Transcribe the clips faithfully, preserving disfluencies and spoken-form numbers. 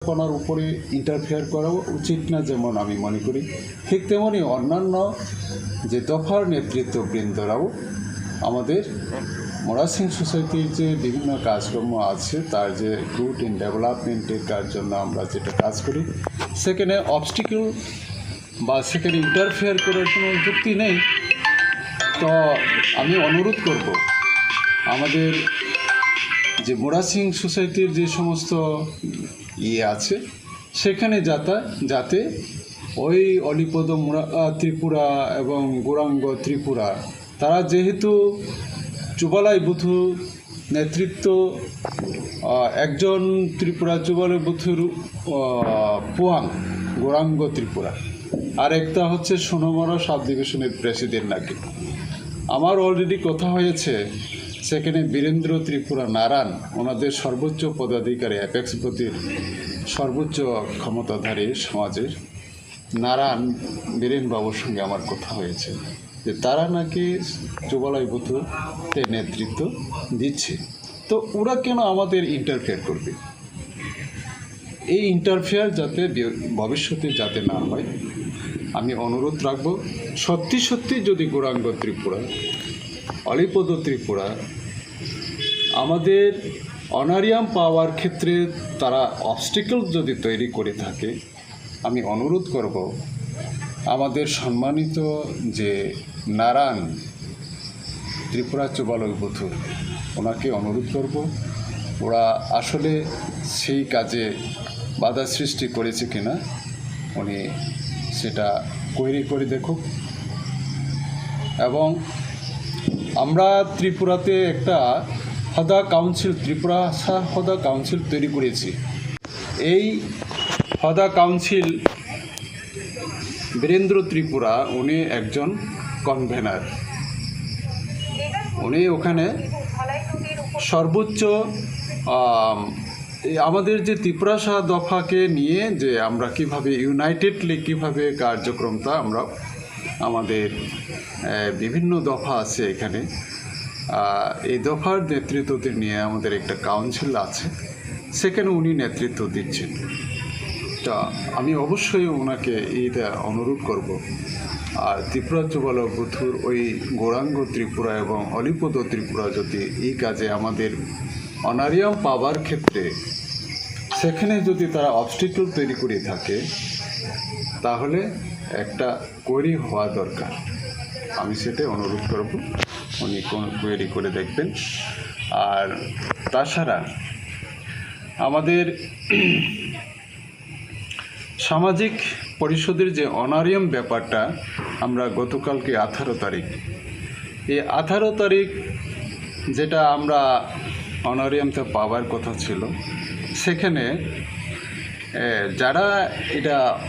পরিকল্পনার উপরে ইন্টারফেয়ার করাও উচিত না, যেমন আমি মনে করি। ঠিক তেমনি অন্যান্য যে দফার নেতৃত্ববৃন্দরাও আমাদের মুরাসিং সোসাইটির যে বিভিন্ন কাজকর্ম আছে, তার যে গুড ইন ডেভেলপমেন্টের কাজ জন্য আমরা যেটা কাজ করি, সেখানে অবস্টিকল বা সেখানে ইন্টারফেয়ার করার কোনো যুক্তি নেই। তো আমি অনুরোধ করব আমাদের যে মুরাসিং সোসাইটির যে সমস্ত ইয়ে আছে, সেখানে যাতা যাতে ওই অলিপদ মুরা-, আহ, ত্রিপুরা এবং গৌরাঙ্গ ত্রিপুরা, তারা যেহেতু চুবালাই বুথু নেতৃত্ব, আহ, একজন ত্রিপুরা চুবালাই বুথুর, আহ, পুয়াং গৌরাঙ্গ ত্রিপুরা, আর একটা হচ্ছে সোনামুড়া সাব ডিভিশনের প্রেসিডেন্ট নাকি। আমার অলরেডি কথা হয়েছে, সেখানে বীরেন্দ্র ত্রিপুরা নারায়ণ, ওনাদের সর্বোচ্চ পদাধিকারী, অ্যাপেক্স বডির সর্বোচ্চ ক্ষমতাধারী সমাজের নারায়ণ বীরেন বাবুর সঙ্গে আমার কথা হয়েছে যে তারা নাকি চুবালাই বুথুতে নেতৃত্ব দিচ্ছে। তো ওরা কেন আমাদের ইন্টারফেয়ার করবে? এই ইন্টারফেয়ার যাতে বি-, ভবিষ্যতে যাতে না হয়, আমি অনুরোধ রাখবো। সত্যি সত্যি যদি গৌরাঙ্গ ত্রিপুরা, অলিপদ ত্রিপুরা আমাদের অনারিয়াম পাওয়ার ক্ষেত্রে তারা অবস্টিকল যদি তৈরি করে থাকে, আমি অনুরোধ করব আমাদের সম্মানিত যে নারায়ণ ত্রিপুরা চুবালাই বুথুর, ওনাকে অনুরোধ করব ওরা আসলে সেই কাজে বাধা সৃষ্টি করেছে কিনা উনি সেটা কোয়েরি করে দেখুক। এবং আমরা ত্রিপুরাতে একটা হদা কাউন্সিল, ত্রিপুরা সা-, হদা কাউন্সিল তৈরি করেছি। এই হদা কাউন্সিল বীরেন্দ্র ত্রিপুরা, উনি একজন কনভেনার। উনি ওখানে সর্বোচ্চ, আম, এই আমাদের যে তিপ্রাসা দফাকে নিয়ে যে আমরা কিভাবে ইউনাইটেডলি কিভাবে কার্যক্রমটা আমরা আমাদের, আহ, বিভিন্ন দফা আছে এখানে, আহ, এই দফার নেতৃত্বদের নিয়ে আমাদের একটা কাউন্সিল আছে, সেখানে উনি নেতৃত্ব দিচ্ছেন। তা আমি অবশ্যই ওনাকে এইটা অনুরোধ করব। আর ত্রিপুরা চুবালাই বুথুর ওই গৌরাঙ্গ ত্রিপুরা এবং অলিপদ ত্রিপুরা যদি এই কাজে আমাদের অনারিয়াম পাওয়ার ক্ষেত্রে সেখানে যদি তারা অবস্টিকল তৈরি করে থাকে, তাহলে একটা কোয়েরি হওয়া দরকার। আমি সেটাই অনুরোধ করব, উনি কোন কোয়েরি করে দেখবেন। আর তাছাড়া আমাদের সামাজিক পরিষদের যে অনারিয়াম ব্যাপারটা, আমরা গতকালকে আঠারো তারিখ, এই আঠারো তারিখ যেটা আমরা অনারিয়ামটা পাওয়ার কথা ছিল, সেখানে, এ, যারা এটা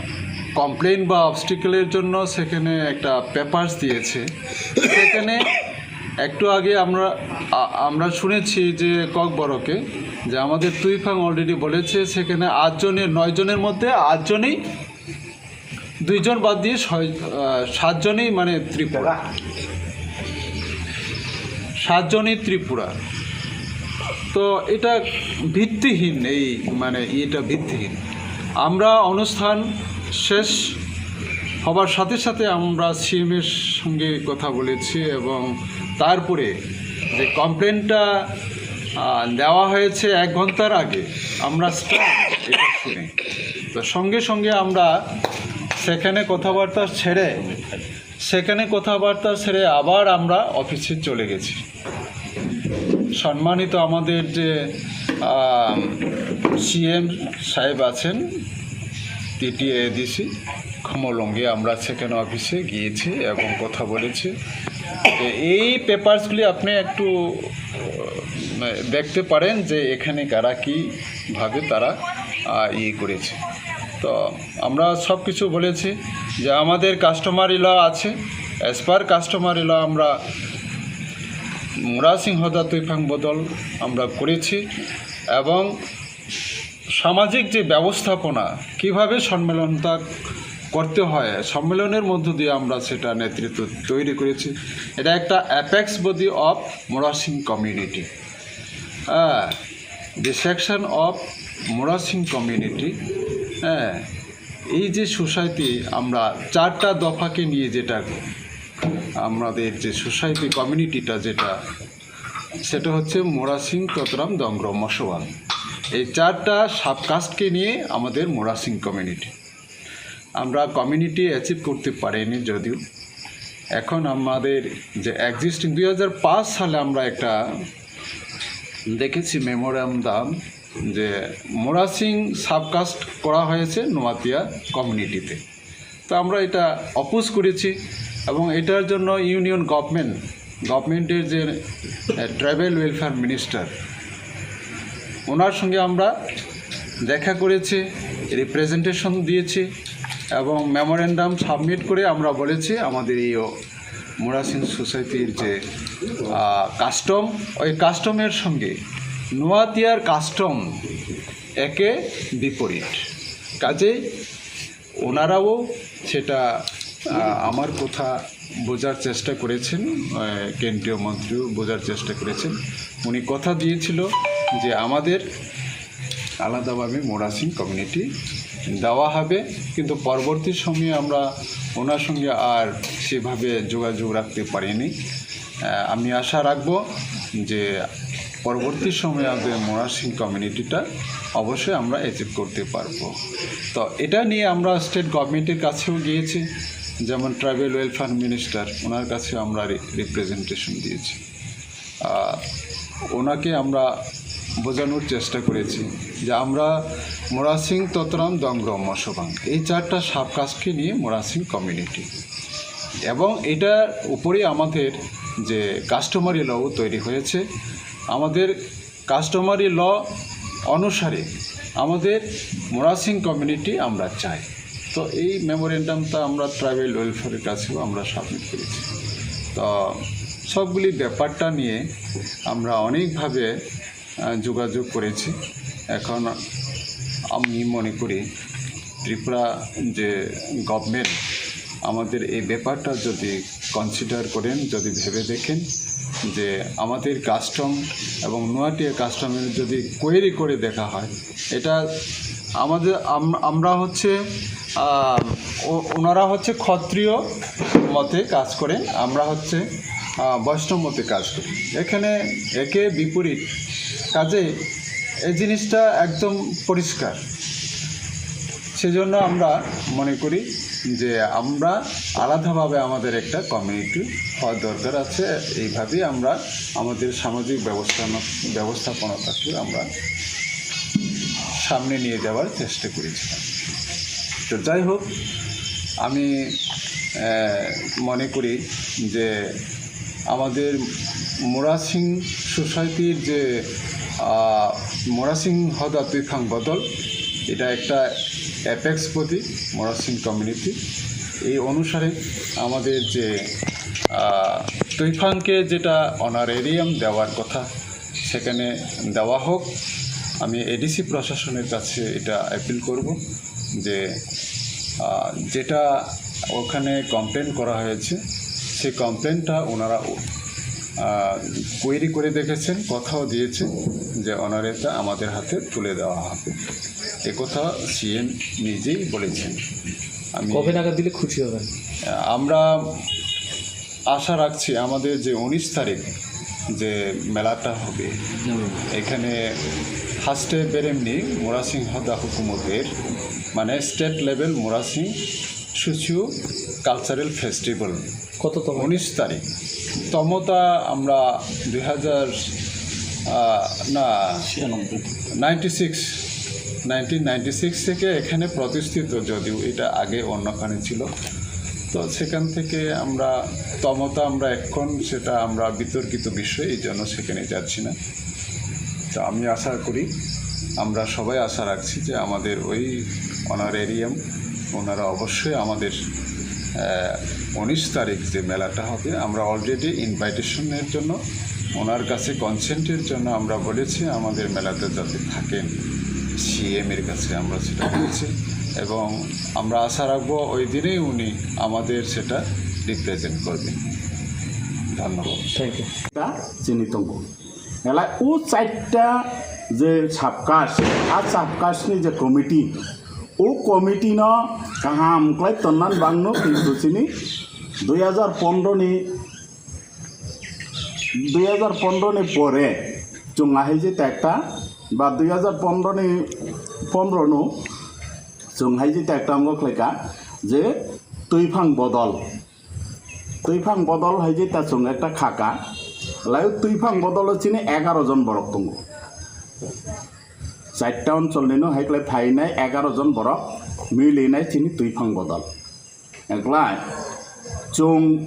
কমপ্লেন বা অবস্টিকলের জন্য সেখানে একটা পেপারস দিয়েছে, সেখানে একটু আগে আমরা, আ-, আমরা শুনেছি যে ককবরকে, যে আমাদের তুইফাং অলরেডি বলেছে সেখানে আটজনের, নয় জনের মধ্যে আটজনই, দুইজন বাদ দিয়ে ছয়, আহ, সাতজনই মানে ত্রিপুরা। সাতজনই ত্রিপুরা। তো এটা ভিত্তিহীন, এই মানে এটা ভিত্তিহীন। আমরা অনুষ্ঠান শেষ হবার সাথে সাথে আমরা সিএম এর সঙ্গে কথা বলেছি এবং তারপরে যে কমপ্লেনটা, আহ, দেওয়া হয়েছে এক ঘন্টার আগে, আমরা স্ট্যাম্প এটা শুনে, তো সঙ্গে সঙ্গে আমরা সেখানে কথাবার্তা ছেড়ে, সেখানে কথাবার্তা ছেড়ে আবার আমরা অফিসে চলে গেছি। সম্মানিত আমাদের যে, আহ, সিএম সাহেব আছেন, টিটিএডিসি, খমলঙ্গে আমরা সেখানে অফিসে গিয়েছি এবং কথা বলেছি। তো এই পেপারসগুলি আপনি একটু, আহ, দেখতে পারেন যে এখানে কারা কীভাবে তারা, আহ, ইয়ে করেছে। তো আমরা সব কিছু বলেছি যে আমাদের কাস্টমারি ল আছে, অ্যাজ পার কাস্টমারি ল আমরা মুরাসিং হদা তুইফাং বদল আমরা করেছি এবং সামাজিক যে ব্যবস্থাপনা, কিভাবে সম্মেলনটা করতে হয়, সম্মেলনের মধ্য দিয়ে আমরা সেটা নেতৃত্ব তৈরি করেছি। এটা একটা অ্যাপেক্স বডি অফ মুরাসিং কমিউনিটি, হ্যাঁ, the section of মোরাসিং কমিউনিটি, হ্যাঁ, এই যে সোসাইটি, আমরা চারটা দফাকে নিয়ে যেটা আমাদের যে সোসাইটি কমিউনিটিটা যেটা, সেটা হচ্ছে মোরাসিং, ততরাম, দংগ্র, মশোয়াং। এই চারটা সাবকাস্টকে নিয়ে আমাদের মোরাসিং কমিউনিটি। আমরা কমিউনিটি অ্যাচিভ করতে পারিনি যদিও। এখন আমাদের যে এক্সিস্টিং দুই হাজার পাঁচ সালে আমরা একটা দেখেছি মেমোরান্ডাম, যে মোরাসিং সাবকাস্ট করা হয়েছে নোয়াতিয়া কমিউনিটিতে। তো আমরা এটা অপোজ করেছি এবং এটার জন্য ইউনিয়ন গভর্নমেন্ট, গভর্নমেন্টের যে ট্রাইবাল ওয়েলফেয়ার মিনিস্টার, ওনার সঙ্গে আমরা দেখা করেছি, রিপ্রেজেন্টেশন দিয়েছি এবং মেমোরেন্ডাম সাবমিট করে আমরা বলেছি আমাদের এই মোরাসিং সোসাইটির যে কাস্টম, ওই কাস্টমের সঙ্গে নোয়াতিয়ার কাস্টম একে বিপরীত। কাজেই ওনারাও সেটা, আহ, আমার কথা বোঝার চেষ্টা করেছেন, আহ, কেন্দ্রীয় মন্ত্রীও বোঝার চেষ্টা করেছেন। উনি কথা দিয়েছিল যে আমাদের আলাদাভাবে মোরাসিং কমিউনিটি দেওয়া হবে, কিন্তু পরবর্তী সময়ে আমরা ওনার সঙ্গে আর সেভাবে যোগাযোগ রাখতে পারিনি। আহ, আমি আশা রাখবো যে পরবর্তী সময়ে আমাদের মোরাসিং কমিউনিটিটা অবশ্যই আমরা অ্যাচিভ করতে পারবো। তো এটা নিয়ে আমরা স্টেট গভর্নমেন্টের কাছেও গিয়েছি, যেমন ট্রাইবাল ওয়েলফেয়ার মিনিস্টার, ওনার কাছে আমরা রি-, রিপ্রেজেন্টেশন দিয়েছি। আহ, ওনাকে আমরা বোঝানোর চেষ্টা করেছি যে আমরা মোরাসিং, ততরাম, দংগ্র, মশোবাং, এই চারটা সাবকাস্টকে নিয়ে মোরাসিং কমিউনিটি, এবং এটার উপরেই আমাদের যে কাস্টমারি লও তৈরি হয়েছে, আমাদের কাস্টমারি ল অনুসারে আমাদের মোরাসিং কমিউনিটি আমরা চাই। তো এই মেমোরেন্ডামটা আমরা ট্রাইবাল ওয়েলফেয়ারের কাছেও আমরা সাবমিট করেছি। তো সবগুলি ব্যাপারটা নিয়ে আমরা অনেকভাবে, আহ, যোগাযোগ করেছি। এখন আমি মনে করি ত্রিপুরা যে গভর্নমেন্ট আমাদের এই ব্যাপারটা যদি কনসিডার করেন, যদি ভেবে দেখেন যে আমাদের কাস্টম এবং নোয়াটিয়া কাস্টমের যদি কোয়েরি করে দেখা হয়, এটা আমাদের আম-, আমরা হচ্ছে, আহ, ও-, ওনারা হচ্ছে ক্ষত্রিয় মতে কাজ করেন, আমরা হচ্ছে, আহ, বৈষ্ণব মতে কাজ করি। এখানে একে বিপরীত, কাজে এই জিনিসটা একদম পরিষ্কার। সেজন্য আমরা মনে করি যে আমরা আলাদাভাবে আমাদের একটা কমিউনিটি হওয়ার দরকার আছে। এইভাবেই আমরা আমাদের সামাজিক ব্যবস্থান-, ব্যবস্থাপনাটাকে আমরা সামনে নিয়ে যাওয়ার চেষ্টা করেছিলাম। তো যাই হোক, আমি, আহ, মনে করি যে আমাদের মোরাসিং সোসাইটির যে, আহ, মোরাসিং হদা তুইফাং বদল, এটা একটা অ্যাপেক্স বডি মোরাসিং কমিউনিটি। এই অনুসারে আমাদের যে, আহ, তুইফাংকে যেটা অনারেরিয়াম দেওয়ার কথা, সেখানে দেওয়া হোক। আমি এডিসি প্রশাসনের কাছে এটা অ্যাপিল করব যে, আহ, যেটা ওখানে কমপ্লেন করা হয়েছে, সেই কমপ্লেনটা ওনারা, আহ, কোয়েরি করে দেখেছেন, কথাও দিয়েছেন যে ওনার এটা আমাদের হাতে তুলে দেওয়া হবে। এ কথা সিএম নিজেই বলেছেন। আমি কবে নাগাদ দিলে খুশি হবেন? আমরা আশা রাখছি আমাদের যে উনিশ তারিখ যে মেলাটা হবে, এখানে হাস্টে বেরেমনি মোরাসিং হদা হুকুমতের, মানে, স্টেট লেভেল মোরাসিং সোশিও কালচারাল ফেস্টিভ্যাল। কততম? উনিশ তারিখ। তমতা আমরা দুই হাজার, আহ, না, ছিয়ানব্বই। Ninety six, nineteen ninety six থেকে এখানে প্রতিষ্ঠিত, যদিও এটা আগে অন্যখানে ছিল। তো সেখান থেকে আমরা তমতা, আমরা এখন সেটা আমরা বিতর্কিত বিষয়, এই জন্য সেখানে যাচ্ছি না। তো আমি আশা করি, আমরা সবাই আশা রাখছি যে আমাদের ওই অনারেরিয়াম ওনারা অবশ্যই আমাদের, আহ, উনিশ তারিখ যে মেলাটা হবে, আমরা অলরেডি ইনভাইটেশনের জন্য, ওনার কাছে কনসেন্টের জন্য আমরা বলেছি আমাদের মেলাতে যাতে থাকেন, সিএম এর কাছে আমরা সেটা বলেছি। এবং আমরা আশা রাখবো ওই দিনেই উনি আমাদের সেটা রিপ্রেজেন্ট করবেন। ধন্যবাদ। Thank you. Chini tongo. Nalai o chaita je subcaste, a subcaste ni je committee, o committee no kaham khlai tonnan bangno, kintu chini dui hajar pondro ni, dui hajar pondro ni pore chwng ahai je tekta ba dui hajar pondro ni pondro no chwng hai je tekta ongo khlaika je twiphang bodol. Twiphang bodol hai je ta chwng ekta khaka. Lai twiphang bodol o chini egaro jon borok tongo. Chaita onchol ni no hai khlai phainai egaro jon borok milinai chini twiphang bodol. Eklai chwng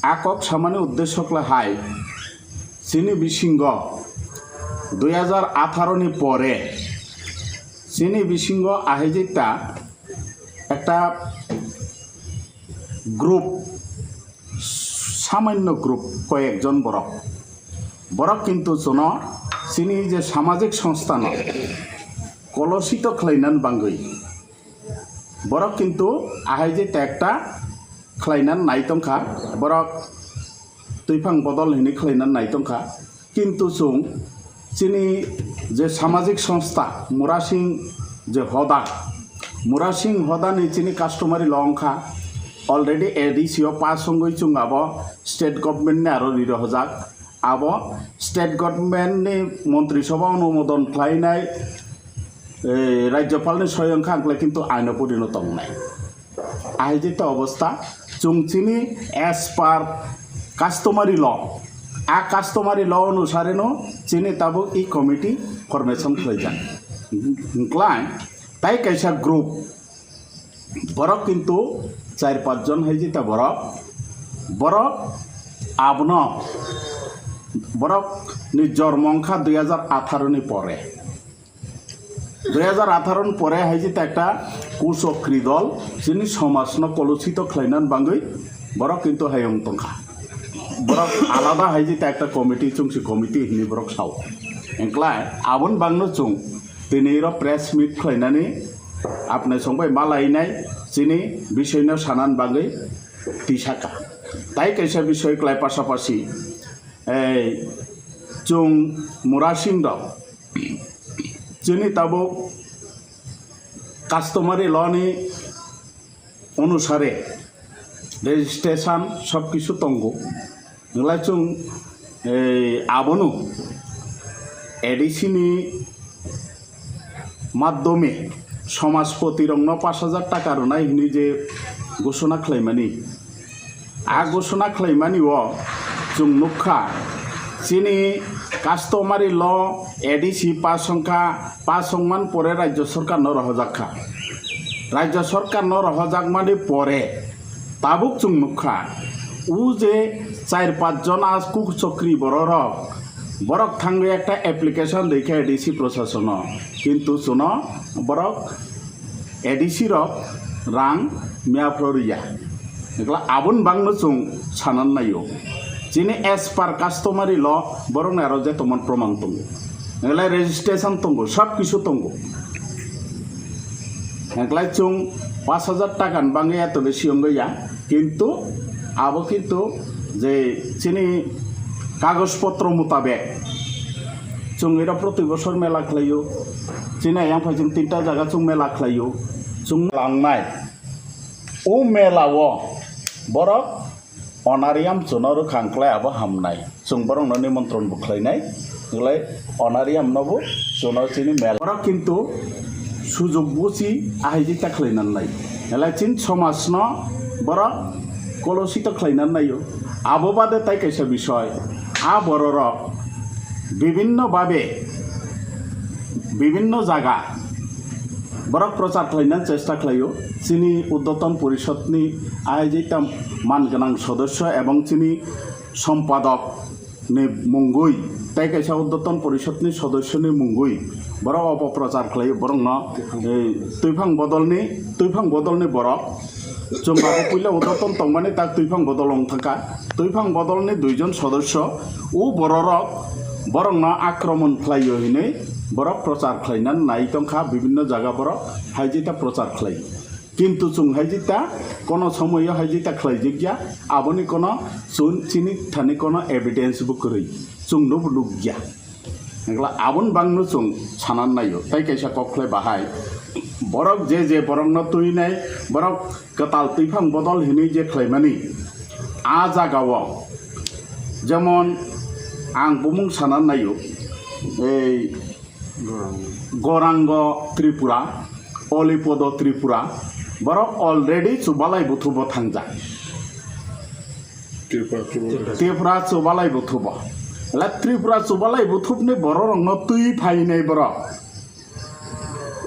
a kok samani uddesho khlai hai chini bisingo dui hajar atharo ni pore chini bisingo ahai je ta ekta group, samanyo group, koyekjon borok. Borok kintu chwngno chini je samajik songstha no kolosito khlainani bangwi borok kintu ahai je tekta khlainan nai tongkha, borok twiphang bodol hinwi khlainan nai tongkha. Kintu chwng chini je samajik songstha Murasing je hoda, Murasing hodani chini customary law wngkha, already A D C o pass wngwi chwng abo state government ni aro ri rohojak. Abo state government ni montri sabha onumodon khlainai, eh, rajyopal ni soyong kha, wngkha kintu aino puri no tongnai. Ahai je ta obostha, chwng chini as per customary law, a customary law onusare no chini tabuk e committee formation khlaijak. Wngklai tai kaisa group, borok kintu char panch jon hai je ta borok, borok abono borok ni jormo wngkha dui hajar atharo ni pore. Dui hajar atharo ni pore hai je ta ekta kuchokri dol chini somaj no kolosito khlainani bangwi borok kintu hayung tongkha. Borok alada hai je ta ekta committee, chwngsi committee hinwi borok sao. Wngklai aboni bangno chwng tini ro press meet khlainani apnai songbai malainai chini bisoino sanani bangwi tisaka. Tai kaisa bisoi klai pasapasi, ei, chwng Murasing rok chini tabuk customary law ni onusare registration sob kisu tongo. Wngkhlai chwng, ei, abono A D C ni madhyome somajpoti rokno pash hajar taka rwnai hinwi je ghosona khlaimani, a ghosona khlaimani o chwng nukha, chini customary law A D C pass wngkha, pass wngman pore Rajya Sarkar no rohorjak kha. Rajya Sarkar no rohorjakmani pore tabuk chwng nukha, o je char panch jon a kuchokri bororok, borok thangwi ekta application rikha A D C prosasono, kintu chwngno borok A D C rok rang mia phro riya. Ekla aboni bangno chwng sanan naio. Chini as per customary law borokni aro je tomon proman tongo. Ekla registration tongo, sab kisu tongo. Ekla chwng pash hajar taka ni bangwi eto besi wngwi ya. Kintu abo kintu je chini kagoj potro mutabek chwng iro proti bosor mela khlaio. Chini ayang phai chwng tinta jaga chwng mela khlaio. Chwng langnai. O mela o borok onariam chwngno rwkhang khlai abo hamnai. Chwng borokno nimontron bo khlainai. Wngkhlai onariam no bo chwngno chini mela. Borok kintu sujok buchi ahai jita khlainan nai. Elai chin somaj no borok kolosito khlainan naio. Abo bade tai kaisa bisoi. A bororok bibinno babe bibinno jaga borok prochar khlaina chesta khlaio. Chini Urdhwatan Porishod ni ayajita man gwnang sodosyo ebong chini sompadok ni mungwi tei kaisa Urdhwatan Porishod ni sodosyo ni mungwi borok opoprochar khlaio, borokno, eh, twiphang bodolni, twiphang bodolni borok. Chwng abo puila Urdhwatan tongmani tak twiphang bodol wng thangkha. Twiphang bodolni duijon sodosyo o bororok borokno akromon khlaio hinwi borok prochar khlaina nai tongkha, bibinno jaga borok hai jeta prochar khlai. Kintu chwng hai jeta kono somoyo hai jeta khlaijak ya, aboni kono chun-, chini thani kono evidence bo kwrwi chwngno bo nukya. Hwnkhe aboni bagno chwng sanan naio. Tai kaisa kok khlai bahai, borok je je borokno twinai, borok kwtal twiphang bodol hinwi je khlaimani, a jagao jemon ang bumung sanan naio, ei Gorango Tripura, Olipodo Tripura, borok already Chubalai Buthubo thangjak. Tripura, Tripura. Tripura Chubalai Buthubo. La Tripura Chubalai Buthubni bororokno twi phainai borok.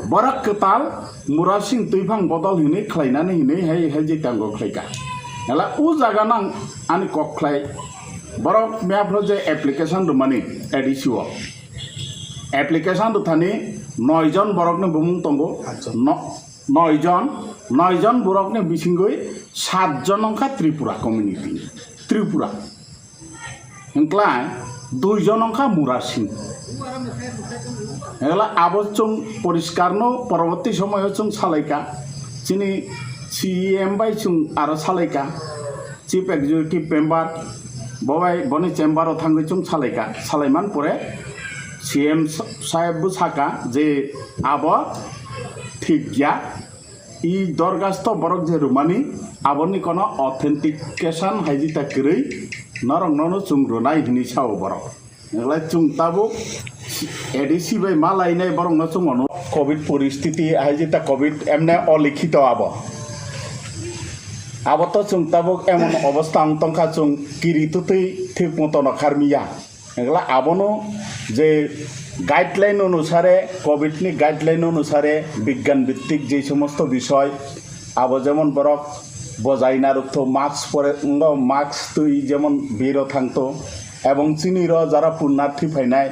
Borok kwtal Murasing twiphang bodol hinwi khlainani hinwi hai, hai je tango khlaika. La u jaga nang ani kok khlai. Borok miyaphro je application rwmani A D C o. Application rwthani noi jon borokni bumung tongo. Acha. No-, noi jon, noi jon borokni bisingwi sat jon wngkha Tripura community. Tripura. Hwnkhlai dui jon wngkha Murasing. Hwnkhlai abo chwng poriskarno poroborti somoyo chwng salaika. Chini C E M bai chwng aro salaika. Chief Executive Member, bo bai boni chamber o thangwi chwng salaika, salaiman pore C M sa-, saheb bo saka je abo thik ya, i dorgasto borok je rwmani aboni kono authentication hai jita kwrwi norok nono chwng rwnai hinwi sao borok. Hwnkhe chwng tabuk A D C bai ma lainai borokno chwng ono. Covid poristiti hai jeta covid emne olikhito abo. Abo to chwng tabuk emon obostha wng tongkha chwng kiri twtwi thik motono kharmiya. Hwnkhe abono je guideline onusare, covid ni guideline onusare bigyan bittik je somosto bisoy abo jemon borok bojai narwkthok, mask pore, wngkha mask twi jemon biro thangthok, ebong chini ro jara punnathi phainai,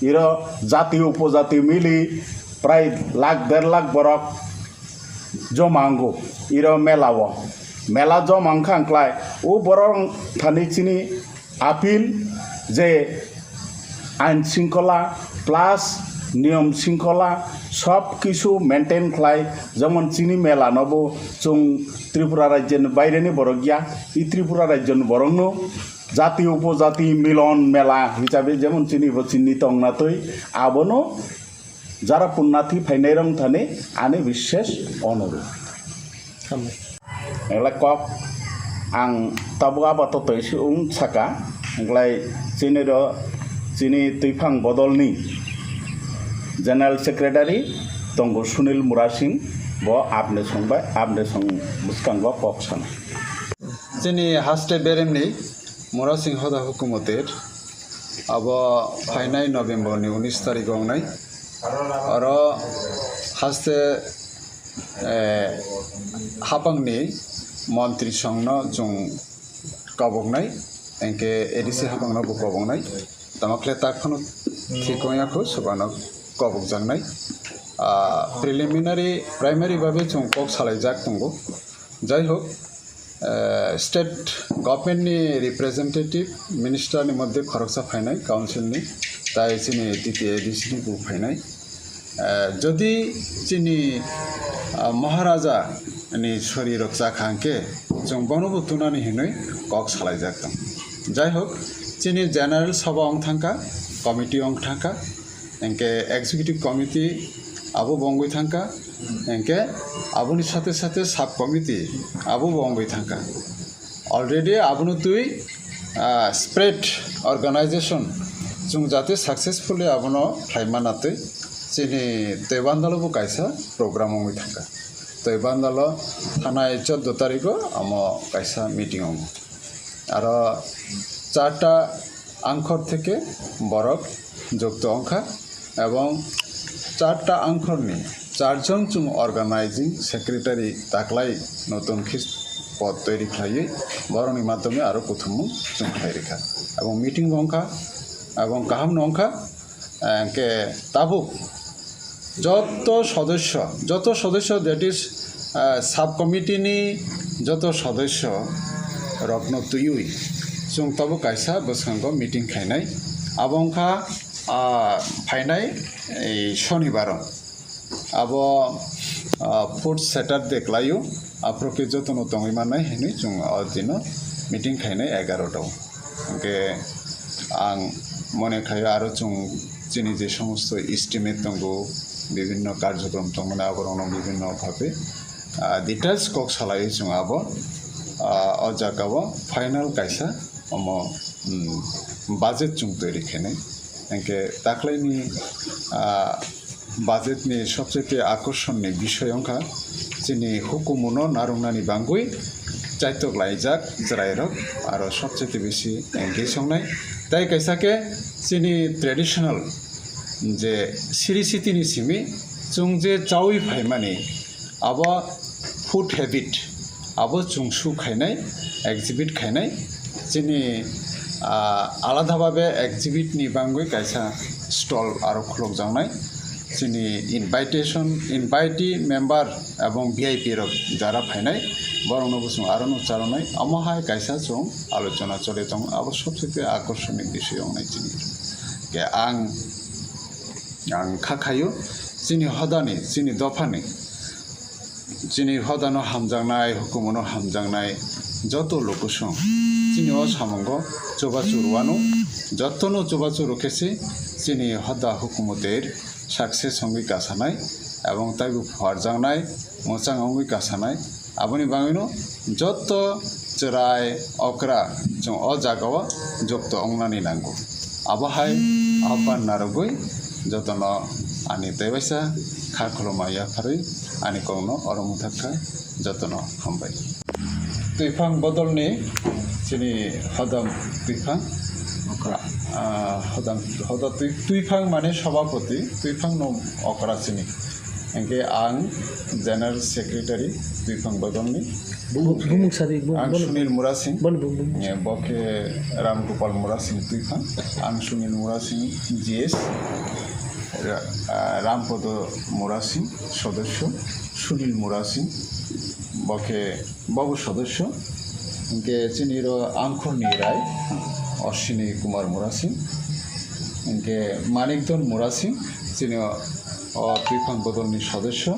iro jati upojati mili prai lakh der lakh borok joma wngo iro mela o. Mela joma wngkha wngklai o borok thani chini appeal je ain shringkhola plus niyom shringkhola sob kisu maintain khlai, jemon chini mela no bo chwng Tripura rajyoni baireni borok ya, i Tripura rajyoni borokno jati upojati milon mela hisabe jemon chini bo chini tongna twi abono jara punnathi phainai rok thani ani bishes onurudh. Hambai. Ela kok ang tabuk abato toi si wng saka, wngklai chini ro chini twiphang bodolni General Secretary tongo Sunil Murasing, bo apne songbai, apne song bwskango kok sana. Chini haste beremni Murasing hoda hukumoter abo phainai November ni unis tarik wngnai. Oro haste, eh, hapangni montri songno chwng koboknai, engke A D C hapangno bo koboknai. Tamo khle tak phano thik wngya kho, sobano kobokjaknai. Ah, preliminary, primary babe chwng kok salaijak tongo. Jai hok, eh, state government ni representative minister ni moddhe khoroksa phainai council ni, tai chini T T A D C ni bo phainai. Eh, jodi chini, ah, Maharaja ni sori rok chakha hwnkhe, chwng bono bo tunani hinwi kok salaijak tong. Jai hok, chini general sabha wng thangkha, committee wng thangkha, hwnkhe executive committee abo bo wngwi thangkha, hwnkhe aboni sathe sathe sub committee abo bo wngwi thangkha. Already abono twi, ah, spread organization chwng jate successfully abono khlai manna twi chini Toibandalo bo kaisa program wngwi thangkha. Toibandalo thanai chordo tarikgo amo kaisa meeting wngo. Aro charta angkhor theke borok jukto wngkha ebong charta angkhorni charjon chwng organizing secretary taklai notun khe pod toiri khlaiwi borokni madhyome aro kuthumung chwng khlai rikha. Ebong meeting bo wngkha, ebong kaham no wngkha, hwnkhe tabuk joto sodosyo, joto sodosyo, that is, ah, sub committee ni joto sodosyo rokno twiwi chwng tabuk kaisa bwskango meeting khainai. Abo wngkha, ah, phainai, eh, sonibaro. Abo, ah, fourth Saturday khlaio, aphuru khe jotono tongwi mannai hinwi chwng o dino meeting khainai egarota o. Hwnkhe ang mone khaio aro chwng Chini je somosto estimate tongo, bibhinno karjokrom tongmani aborokno bibhinno bhabe, ah, details kok salaiwi chwng abo, ah, o jagao final kaisa omo, um, budget chwng toiri khainai. Hinkhe taklaini, ah, budget ni sobchete akorsonni bisoi wngkha chini hukumu no narwknani bangwi chaitok laijak chwrairok aro sobchete bisi engage wngnai. Tai kaisa khe chini traditional je siri siti ni simi chwng je chaui phaimani abo food habit abo chwng su khainai, exhibit khainai. Chini, ah, alada babe exhibit ni bangwi kaisa stall aro khulukjaknai. Chini invitation, invitee member ebong V I P rok jara phainai, borokno bo chwng aro no charonai. Omo hai kaisa chwng alochona choli tongo. Abo sobsete akorsoni bisoi wngnai chini. Ke ang, ang kha khaio chini hodani, chini dophani, chini hodano hamjaknai, hukumono hamjaknai joto lukusong chini o samungo chubachu rwano, jotono chubachu rwkhe se chini hoda hukumo ter success wngwi kasanai, ebong taibo phuarjaknai, mwchang wngwi kasanai. Aboni bagwino joto chwrai okra chwng o jagao jukto wngnani nango. Abo hai ahban narwgwi jotono ani teibaisa kha khuluma yapharwi ani kokno oro mwthak kha, jotono hambai. Twiphang bodolni chini hodam twiphang, ah, hodam, hoda twi-, twiphang mane sobapoti, twiphang no okra chini. Hinkhe ang General Secretary twiphang bodolni. Bu-, bumung sadi, bu-, Ang bono, Sunil Murasing. Bono bu-, bumung. Eh, bo khe Ram Gopal Murasing twiphang. Ang Sunil Murasing G S. Ra-, ah, Rampodo Murasing sodosyo. Sunil Murasing. Bo khe Bobo sodosyo, hinkhe chini ro Angkhorni Rai, Ashwini Kumar Murasing, hinkhe Manikdon Murasing, chini o, o twiphang bodolni sodosyo,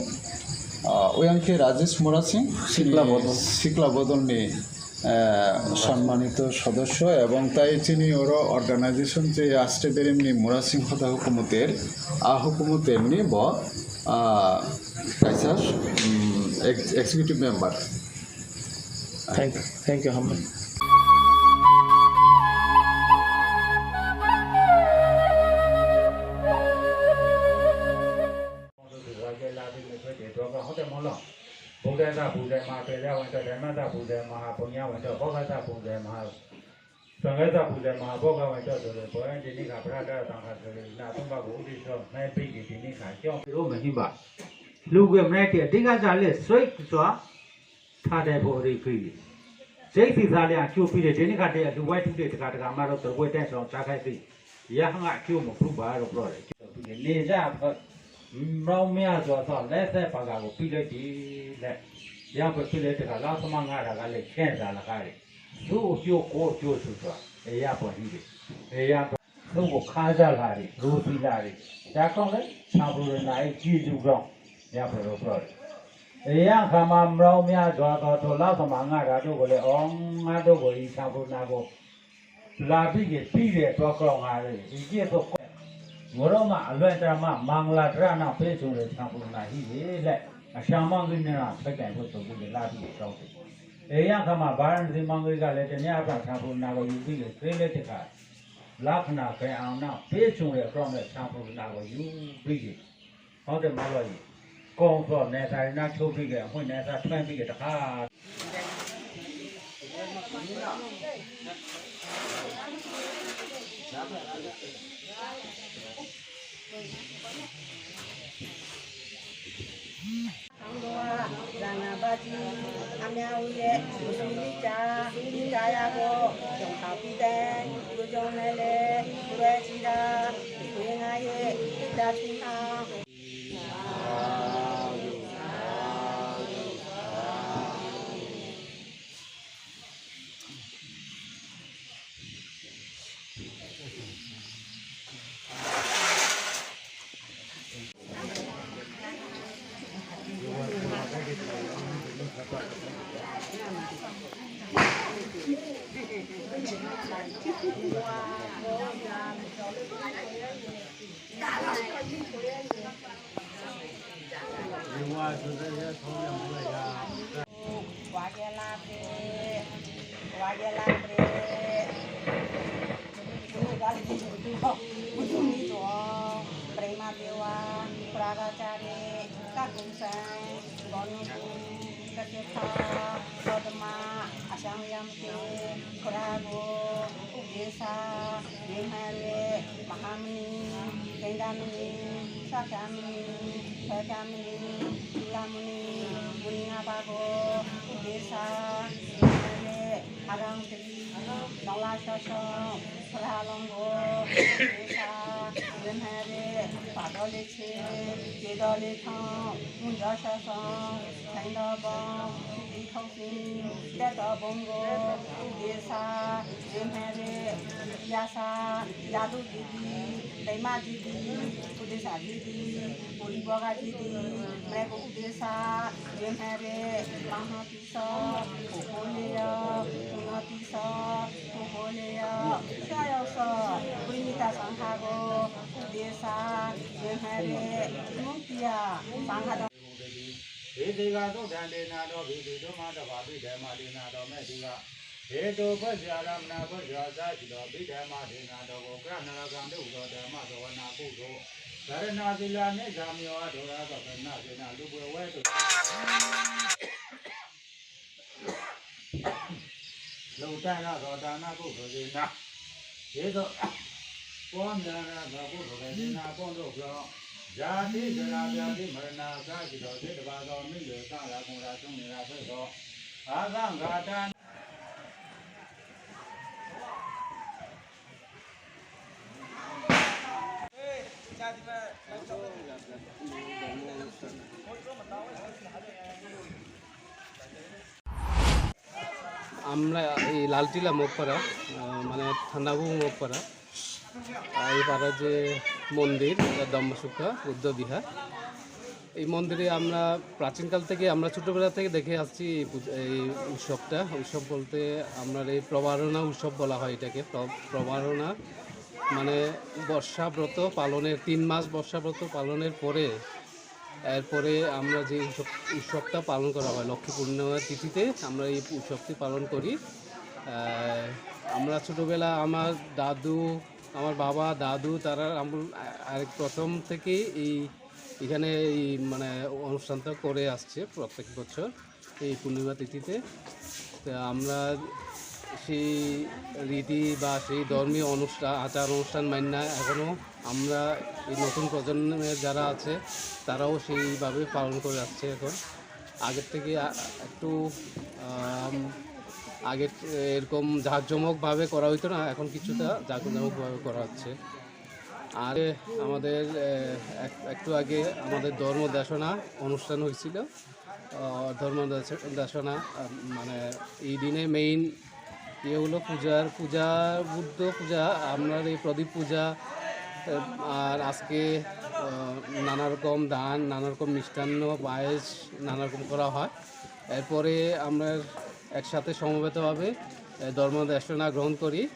ah, oyang khe Rajesh Murasing, chini Sikla bodol. Sikla bodolni, eh, sonmanito sodosyo, ebong tai chini oro organization je Aste Beremni Murasing hoda hukumu ter, a hukumu terni bo, ah, kaisa, um, ex-, executive member. Thank you, thank you, hambai. Chwngkhe ta pujai maha, pela waito dema ta pujai maha, pungya waito boga ta pujai maha. Chwngkhe ta pujai maha, boga waito dole poyan dini kha bra da tang kha sele na tung ba bu di so nai bi ki dini kha kyo. Ro me himba. Lu ge me te dinga ja le soi kso. Tha de bo ri kri. Sei si sa le a chu pi le dini kha de lu wai tu de ka ka ma ro to wai ten so cha khai si. Ya hanga kyo mo pru ba ro pro le. Pile le ja pha. Mrao mia jo so le se pa ga go pile di le. Ya pa pile te ka la so ma nga ra ga le ken za la ga le. Su kyo ko kyo su so. E ya pa hi de. E ya pa. Su go kha ja la ri, ru si la ri. Ja kong le, sa bu le na e ji ju gong. Ya pa ro pro le. E ya kha ma mrao mia jo so to la so ma nga ra do go le ong nga do go i sa bu na go. Labi ge pi ge to krong a re, i ge to ko. Ngoro ma alwen tra ma mangla tra na pe chung re chang pu na hi ye le. A sha mang ge ne na pe kai pu to ge labi ge to. E yang kha ma baran ri mang ge ga le te ne a tra chang pu na go yu bi ge pe le te ka. Lak na pe ang na pe chung re krong re chang pu na go yu bi ge. Hode maloi. Kong pro neta na chu bige, hui neta twen bige ta kha. Jana baji, amya uye, usuli cha, cha ya bo, jong kha pideng, bu jong nele, bu re chi da, bu ye nga ye, da chi na. Belangre, Budumido, Brahma Dewa, Puragachari, Kakusai, Bonuku, Kachepa, Kodma, Asang Yamke, Kurago, Ugesa, Bimhare, Mahamuni, Kendamuni, Sakyamuni, Sakyamuni, Chulamuni, Muniabago, Ugesa, Bimhare, Arang Dri, Dala Sasong, Puralongo, Ugesa, Bimhare, Padole Che, Kedole Thong, Munja Sasong, Saindabong, Ugesa, Teto Bongo, Ugesa, Jemhere, Yasa, Yadu Didi, Dema Didi, Udesa Didi, Uriboga Didi, Mrego Udesa, Jemhere, Mahapisa, Kukulia, Unatisa, Kukulia, Sayasa, Urimita Sanghago, Udesa, Jemhere, Mutia, Sanghada. He diga do dande na do bidi do ma do ba bide ma di na do me diga. He do bajya ram na bajya sa di do bide ma di na do go gra na ra gam do do de ma do na ku do. Sare na di la ne jam yo a do ra do na di na lu bu we do. Lutana rodana kubrina. Yedo pondana kubrina pondo klo. Jati jara jati marana jati dote dvado mile kala kura sumira sedo. Agangatan. আমরা এই লালটিলা মগপাড়া, আহ, মানে ঠান্ডাবু মগপাড়া, আহ, এই পাড়ার যে মন্দির, এটা দম্বসুকা বুদ্ধ বিহার। এই মন্দিরে আমরা প্রাচীনকাল থেকে, আমরা ছোটোবেলা থেকে দেখে আসছি এই পূজা, এই উৎসবটা। উৎসব বলতে আমরা এই প্রবারণা উৎসব বলা হয় এটাকে, প্র-, প্রবারণা মানে বর্ষাব্রত পালনের, তিন মাস বর্ষাব্রত পালনের পরে, এরপরে আমরা যে উৎসব, উৎসবটা পালন করা হয়, লক্ষ্মী পূর্ণিমা তিথিতে আমরা এই উৎসবটি পালন করি। আহ, আমরা ছোটোবেলা আমার দাদু, আমার বাবা, দাদু তারা আমল, আ-, আরেক প্রথম থেকেই এই, এখানে এই মানে অনুষ্ঠানটা করে আসছে প্রত্যেক বছর। এই পূর্ণিমা তিথিতে। তো আমরা সেই রীতি বা সেই ধর্মীয় অনুষ্ঠান, আচার অনুষ্ঠান মান্য এখনও আমরা এই নতুন প্রজন্মের যারা আছে তারাও সেইভাবে পালন করে যাচ্ছে এখন। আগের থেকে আ-, একটু, আম, আগে এরকম জাঁকজমকভাবে করা হইতো না, এখন কিছুটা জাঁকজমকভাবে করা হচ্ছে। আর আমাদের, এ, এক-, একটু আগে আমাদের ধর্ম দেশনা অনুষ্ঠান হয়েছিল। আহ, ধর্ম দেশ-, দেশনা, আহ, মানে এই দিনে মেইন ইয়ে হলো পূজার, পূজা, বুদ্ধ পূজা, আপনার এই প্রদীপ পূজা, আহ, আর আজকে, আহ, নানা রকম দান, নানা রকম মিষ্টান্ন, পায়েস, নানা রকম করা হয়। এরপরে আমরা একসাথে সমবেতভাবে, আহ, ধর্ম দেশনা গ্রহণ করি।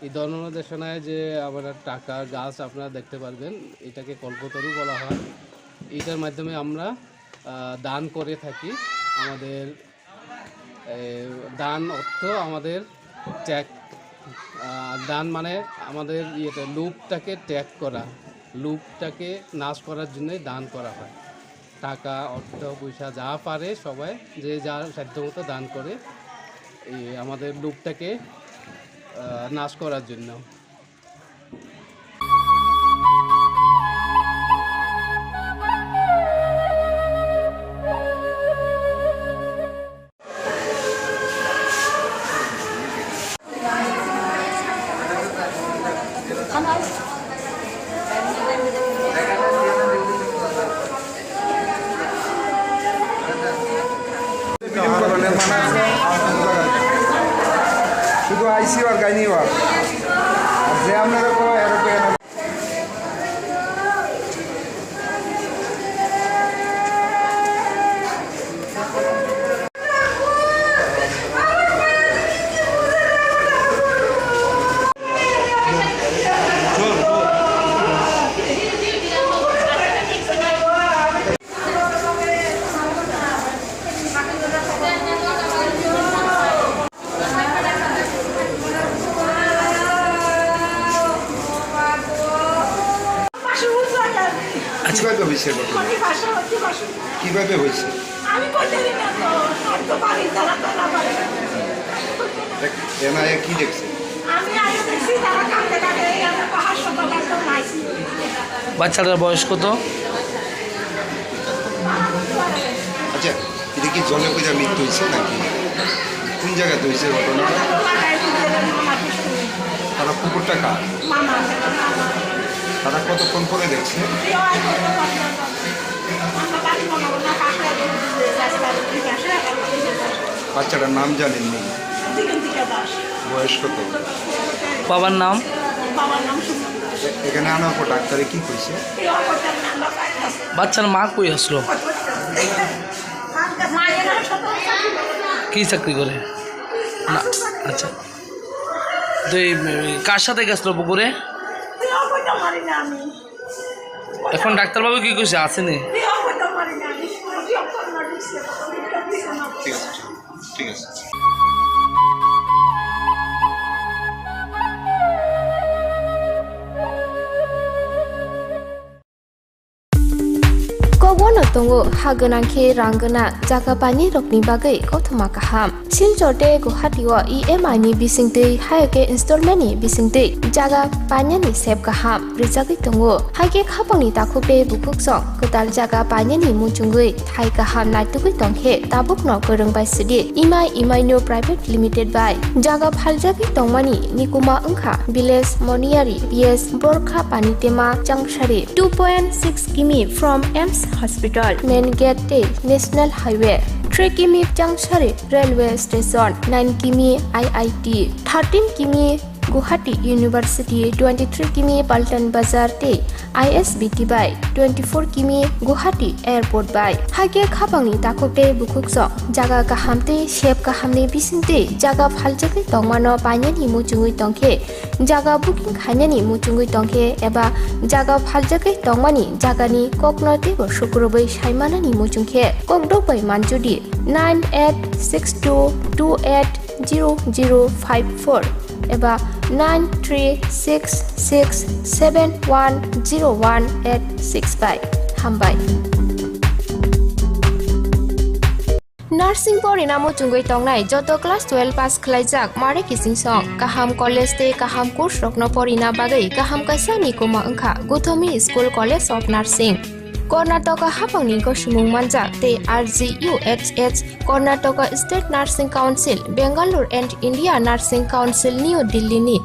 এই ধর্ম দেশনায় যে আমরা টাকা গাছ আপনারা দেখতে পারবেন, এটাকে কল্পতরু বলা হয়। এটার মাধ্যমে আমরা আহ, দান করে থাকি। আমাদের, এ, দান অর্থ আমাদের ত্যাগ, আহ, দান মানে আমাদের ইয়েটা, লোভটাকে ত্যাগ করা, লোভটাকে নাশ করার জন্যই দান করা হয়। টাকা, অর্থ, পয়সা যা পারে সবাই যে যার সাধ্য মতো দান করে এই আমাদের লোভটাকে, আহ, নাশ করার জন্য। শুধু আইসি আর গাইনি আর যে আপনারা কো এরকম সে ঘটনা কিভাবে হয়েছে? আমি বলতে পারি না তো, আমি তো বাড়ির তারা তো না পারে। এনআইএ কি দেখছে? আমি আগে দেখছি তারা কাঁদতে কাঁদতে এই আমার হাসপাতালে তো নাই। বাচ্চাটার বয়স কত? আচ্ছা, এটা কি জলে পড়ে মৃত্যু হয়েছে নাকি? কোন জায়গাতে হয়েছে ঘটনা? তারা পুকুরটা কার? তারা কতক্ষণ পরে দেখছে? বাচ্চাটার নাম জানেননি? বয়স কত? বাবার নাম? এ-, এখানে আনার পর ডাক্তারে কি কইছে? বাচ্চার মা কই আসলো? কি চাকরি করে? না, আচ্ছা। তো এই, উম, কার সাথে গেছিল পুকুরে? এখন ডাক্তারবাবু কি কইছে? আসেনি? ঠিক আছে, ঠিক আছে। Kokbono tongo ha gwnang khe rang gwnang jaga painai rokni bagwi kothoma kaham. Silchar tei Guwahati o E M I ni bisingtwi, hai khe installment ni bisingtwi jaga painani sep kaham rijagwi tongo. Hai khe khapangni takhuk tei bukhuk song kwtal jaga painani muchungwi thai kaham naitugwi tong khe tabukno kwrwng bai sidi Imai Imaino Private Limited bai jaga phaljagwi tongmani nikuma wngkha Village Moniari, P S Borkha Panitema Changsari, two point six kimi from AIIMS Hospital, main gate tei National Highway, three kimi Changsari Railway Station, nine kimi I I T, thirteen kimi Guwahati University, twenty-three kimi Paltan Bazar tei I S B T bai twenty-four kimi Guwahati Airport bai. Hai khe khapangni takhuk tei bukhuk song jaga kaham tei sep kahamni bisingtwi jaga phaljagwi tongmano painani muchungwi tong khe, jaga booking khainani muchungwi tong khe eba jaga phaljagwi tongmani jagani kokno teibo sukrubwi saimanani muchung khe kokdok bai manjudi nine eight six two two eight zero zero five four eba nine three six six seven one zero one eight six bai. Hambai. Nursing porina muchungwi tongnai joto class twelve pass khlaijak mare kising song kaham college tei kaham course rokno porina bagwi kaham kaisa nikuma wngkha Guthomi School College of Nursing. Karnataka hapangni gosomung manjak tei R G U H S, Karnataka State Nursing Council, Bangalore and India Nursing Council, New Delhi ni